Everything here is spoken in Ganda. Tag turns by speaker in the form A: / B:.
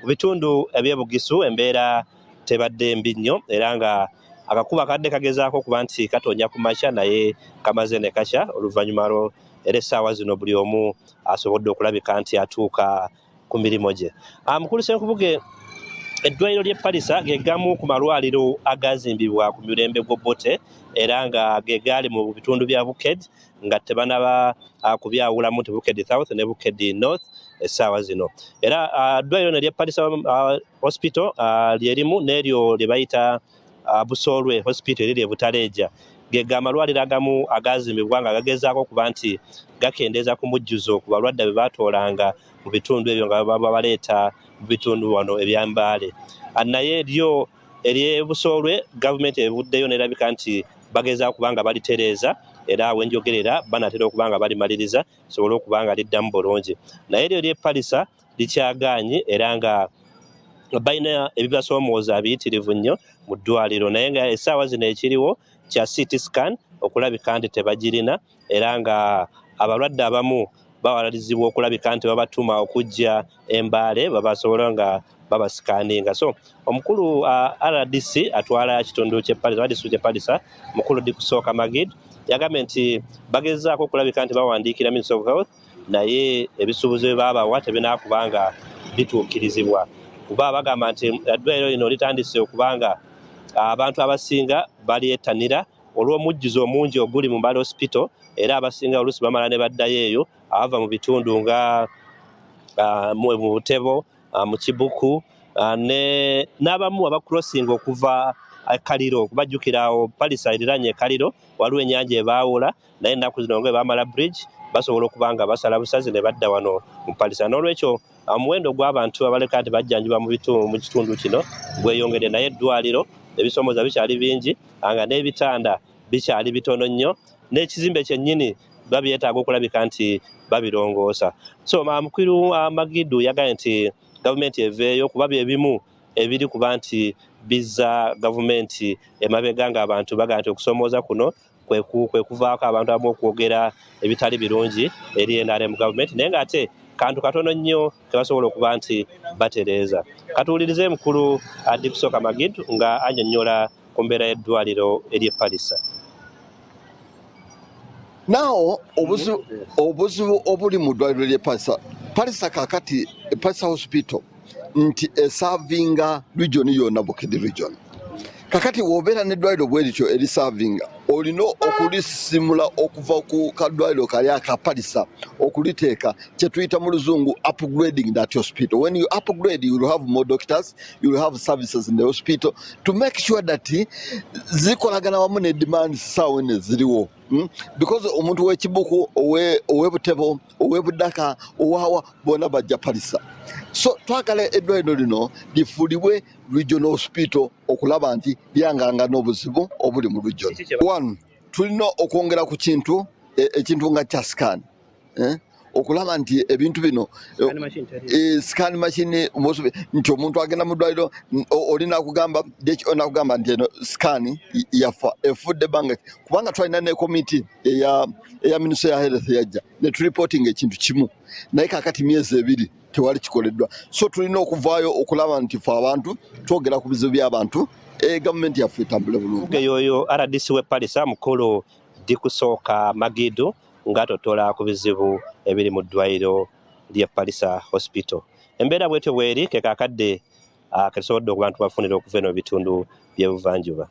A: Mu bitundu eby'eBugisu embeera tebadde mbi nnyo, era nga akakuba kadde kagezaako okuba nti katonya ku makya, naye kamaze ne kakya oluvannyuma lwo, era essaawa zino buli omu asobodde okulabika nti atuuka ku mirimu gye. Mukulu Ssenkubuge, eddwaliro ly'e Palisa ge gamu ku malwaliro agazimbibwa ku mirembe gw'Obote, era nga ge gaali mu bitundu bya Bukedi nga tebanaba kubyawulamu nti Bukedi South ne Bukedi North essaawa zino. Era eddwaliro lino ery'e Palisa Hospital lyerimu n'eryo lye bayita Busolwe Hospital eriri e Butaleja, ge ga amalwaliro agamu agazimbibwa nga gagezaako okuba nti gakendeeza ku mujjuzo ku balwadde be batoolanga mu bitundu ebyo nga babaleeta mu bitundu wano ebya Mbale. Naye lyo ery'eBusolwe gavumenti evuddeyo n'erabika nti bagezaako kuba nga balitereeza, era wenjogerera banaatera okuba nga balimaliriza sobole okuba nga liddamu bulungi. Naye eryo ery'e Palisa likyagaanyi, era nga balina ebibasoomooza biyitirivu nnyo mu ddwaliro, naye nga essaawa zino ekiriwo kya CT scan okulabika nti tebagirina, era nga abalwadde abamu bawalalizibwa okulabika nti babatuma okujja Embaale babasobola nga babasikaninga. So omukulu RDC atwala kitundu ky'e Palisa, disitulikiti ky'e Palisa, mukulu Dikusooka Magid, yagambye nti bagezaako okulabika nti bawandiikira Ministry of Health, naye ebisuubizo bye baabawa tebinaakuba nga bituukirizibwa, kuba bagamba nti eddwaliro lino litandise okuba nga abantu abasinga balyettanira olw'omujjuzo omungi oguli mu Mbale Hospital, era abasinga oluusi bamala ne baddayo eyo abava mu bitundu nga mu Butebo, mu Kibuku, n'abamu abacrossinga okuva Kaliro, kubajjukira awo Palisa eriranye Kaliro, waliwo ennyanja ebaawula, naye ennaku zino nga bamala bridge basobola okuba nga basala busazi ne badda wano mu Palisa. N'olwekyo omuwendo gw'abantu abaleka nti bajjanjibwa mu kitundu kino gweyongedde, naye eddwaliro ebisomooza bikyali bingi, nga n'ebitanda bikyali bitono nnyo, n'ekizimbe kyennyini babyetaaga okulabika nti babirongoosa. So mukulu Magidu yagambye nti gavumenti eveeyo, kuba bye bimu ebiri kuba nti bizza gavumenti emabega, ng'abantu bagamba nti okusoomooza kuno kwe kuvaako abantu abamu okwogera ebitali birungi eri NRM gavumenti, naye ng'ate kantu katono nnyo kebasobola okuba nti batereeza. Katuwulirize mukulu Dikusooka Magidu nga annyonnyola ku mbeera y'eddwaliro ery'e Palisa.
B: Naawo obuzibu obuli mu ddwaliro ly'e Palisa, Palisa kakati Palisa Hospital, nti eservinga region yonna, Bukedi Region. Kakati wobeera n'eddwaliro bwe lityo eriservinga, olina okulisimula okuva ku kaddwaliro kali aka Palisa okuliteeka kyetuyita mu Luzungu upgrading that hospital. When you upgrade, you will have more doctors, you will have services in the hospital to make sure that zikolagana wamu ne demand saawa eno eziriwo. Because omuntu w'ekibuku, ow'ebutebo, ow'ebudaka, owawa, bonna bajja Palisa. So twagala eddwaliro lino lifuulibwe regional hospital okulaba nti lyanganga n'obuzibu obuli mu region. One, tulina okwongera ku kintu ekintu nga kya scan, eh? Okulaba nti ebintu bino, scan machine, nti omuntu agenda mu ddwaliro, olina kugamba DHO nakugamba nti eno scan yafa, efudde ebbanga, kubanga twalina ne komiti eya ministry ya health yajja ne tureporting ekintu kimu, naye kakati myezi 2 tewali kikoleddwa. So tulina okuvaayo okulaba nti fe abantu twogera ku bizibu by'abantu, gavumenti yaffe etambule bulungi.
A: Yoyo RDC we Palisa, mukulu Dikusooka Magidu, ng'atotola ku bizibu ebiri mu ddwaliro ly'e Palisa Hospital. Embeera bwetyo bweri, ke kakadde ketusobodde okuba nti tubafunira okuva eno mu bitundu by'ebuvanjuba.